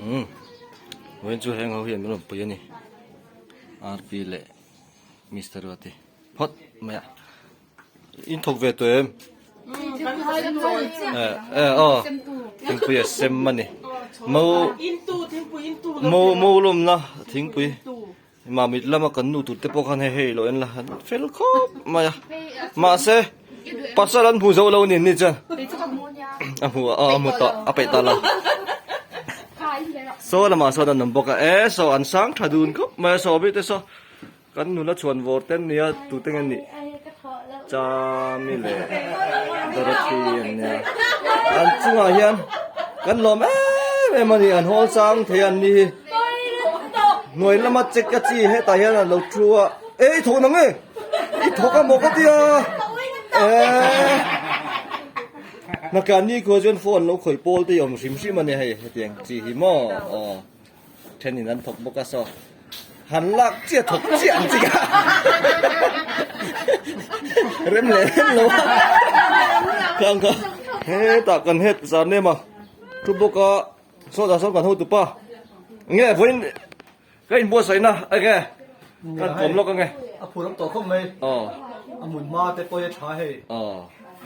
Umm vawiin chu heng ho hian min rawn pui a ni RP leh Mister Ruati phawt mai a in thawk ve tawh em eh eh aw thingpui a sem a ni mo mo mo lawmna thingpui Mamit lama kan nu tur te pawh khan hei hei lo en la an fel khawp mai a mahse pasal an hmu zo lo ni ni chuan a hmu a a hmu tawh a peih ta lo saw lamah sawn an awm bawk a e saw an sang tha dun khawp mai a saw bik te saw kan nula chhuan vawr te an nia tute nge nih Chami leh Dorothy an nia an chungah hian kan lawm em em a ni an hawl chang thei an ni hi hnuai lama check a chi hetah hian an lo thu a e i thawk nang e i thawk a maw ka tia eh nakah ni khua chuan phone lo khawih pawl te hi awm hrim hrim a ni hei hetiang chi hi maw aw. Thenin an thawk bawk a saw han lak chiah thawk chiah ang chi kha rem leh rem lo a khang kha hetah kan het zan em a thu bawk a saw dah sawn kan hotu pa nge vawiin ka inbuatsaih na enge kan kawm lawk ange a phur awm tawh khawp mai aw a hmun hma te pawh hi a tha hei aw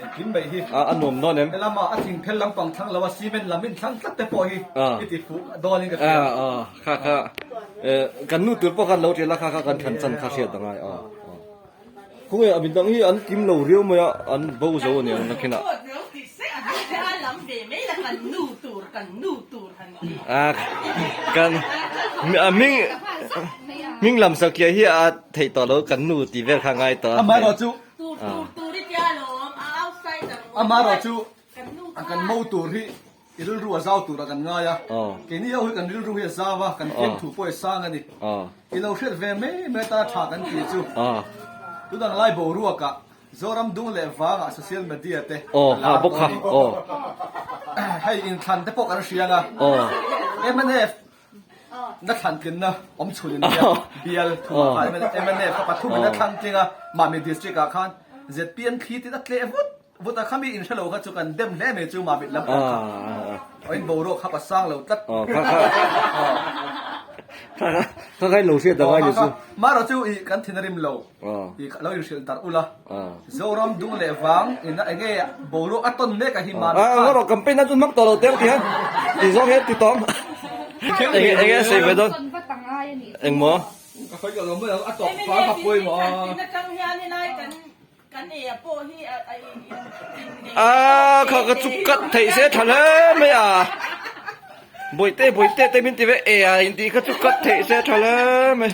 Engkim mai hi. A a nuam dawn em? Helama a thing phel lampang thlang lo a cement lam in thlang tlat te pawh hi i ti fuh dawn in ka hria. A a kha kha eh kan nu tur pawh khan lo ṭial a kha kha kan than chan kha hriat a ngai a a. Khawnge a midang hi an kim lo riau mai a an bo zo a niang nakhin ah. A kan a hming hming lam sakia hi a theih tawh lo kan nu tih vel kha a ngai tawh a. Amaherawhchu Amaherawh chu kan mo tur hi i rilru a zau tur a kan ngai a, keini ho hi kan rilru hi a zau a, kan fiam thu pawh i sang a ni. I lo hriat ve mai mai atan a tha kan tih chu tunang lai boruakah Zoram dung leh vangah social media te a lar tawh a ni. Hei inthlan te pawh kan hria ang a, mnf Na thlan tlinna awm chhun in nia bial thumah khan mnf kha pathumin a thlang tling a, Mami district ah khan zpm thli tin a tleh vut vut a, khami in hrelo kha chu kan dem hle mai chu Mamit lam pang kha aw in boruak kha pa sang lo tlat. Kha kha in lo hriat ang ai ni chu. Marawh chu i kan thin a rim lo. I lo inhrilh darh ula. Zoram dung leh vang ina enge boruak a tawn mek a hi man khan. Ngarawh campaign a chu hmang tawh lo teng ti hian ti zawng hian ti tawng. Enge enge sei ve dawn. Engmaw? Ka sawi tawh lo mai ang a tawp fai kha pawimawh a. A kha ka chu cut theih se tha hle mai a. Bawihte bawihte te min ti ve e a inti kha chu cut theih se tha hle mai.